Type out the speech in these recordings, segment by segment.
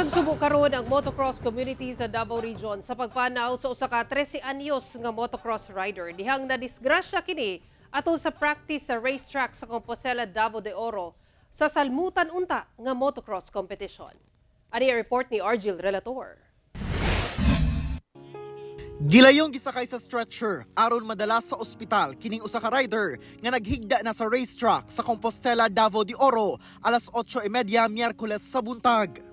Nagsubo karon ang motocross community sa Davao Region sa pagpanaw sa usa ka 13 anyos nga motocross rider. Dihang nadisgrasya kini atol sa practice sa racetrack sa Compostela, Davao de Oro sa salmutan unta nga motocross competition. Ani ang report ni Argil Relator. Gilayong gisakay sa stretcher aron madala sa ospital kining usa ka rider nga naghigda na sa racetrack sa Compostela, Davao de Oro alas 8:30 Miyerkules sa buntag.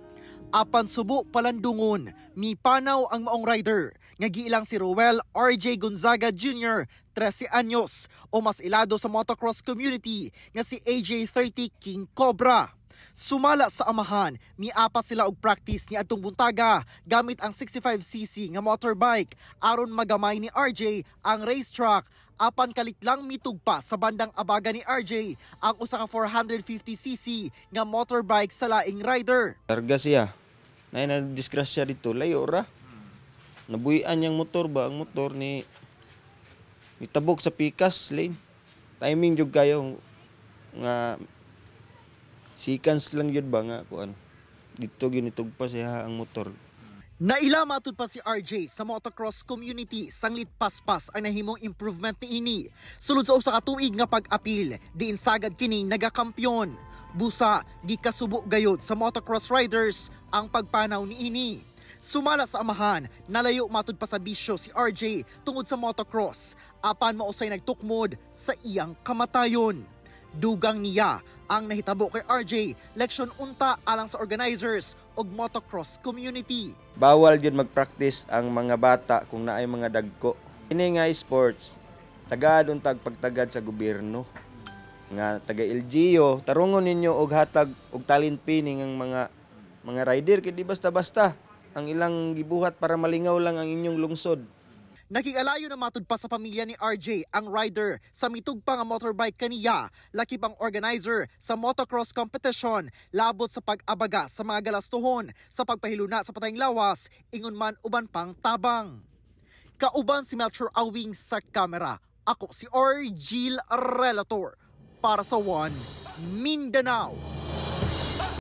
Apan subo palandungon, mipanaw ang maong rider nga giilang si Ruel RJ Gonzaga Jr., 13 anyos, o mas ilado sa motocross community nga si AJ30 King Cobra. Sumala sa amahan, miapas sila og practice ni adtong buntaga gamit ang 65cc nga motorbike aron magamay ni RJ ang racetrack, apan kalit lang mitugpa sa bandang abaga ni RJ ang usa ka 450cc nga motorbike sa laing rider. Targa siya. Nay na disgrasya dito, layo ra. Nabuhian niyang motor ba, ang motor ni nitabok sa pikas lane. Timing jud kayo nga seconds lang jud ba nga kuan. Dito gyud nitugpa siya ang motor. Naila matud pa si RJ sa motocross community sanglit paspas ang nahimong improvement niini. Sulod sa usa ka tuig nga pag-apil, diin sagad kini nagakampiyon. Busa gikasubo gayod sa motocross riders ang pagpanaw niini. Sumala sa amahan, nalayo matud pa sa bisyo si RJ tungod sa motocross, apan mausay nagtukmod sa iyang kamatayon. Dugang niya, ang nahitabo kay RJ, leksyon unta alang sa organizers ug motocross community. Bawal jud mag-practice ang mga bata kung naay mga dagko. Ini nga sports, tagad untag pagtagad sa gobyerno nga taga LGU, tarungon ninyo og hatag og talent fee ning ang mga rider kay di basta-basta ang ilang gibuhat para malingaw lang ang inyong lungsod. Nakigalayo na matud pa sa pamilya ni RJ ang rider sa mitugpa nga motorbike kaniya, lakip ang organizer sa motocross competition labot sa pag-abaga sa mga galastuhon sa pagpahiluna sa patayng lawas, ingon man uban pang tabang. Kauban si Melchor Awing sa kamera. Ako si Argil Relator para sa One Mindanao.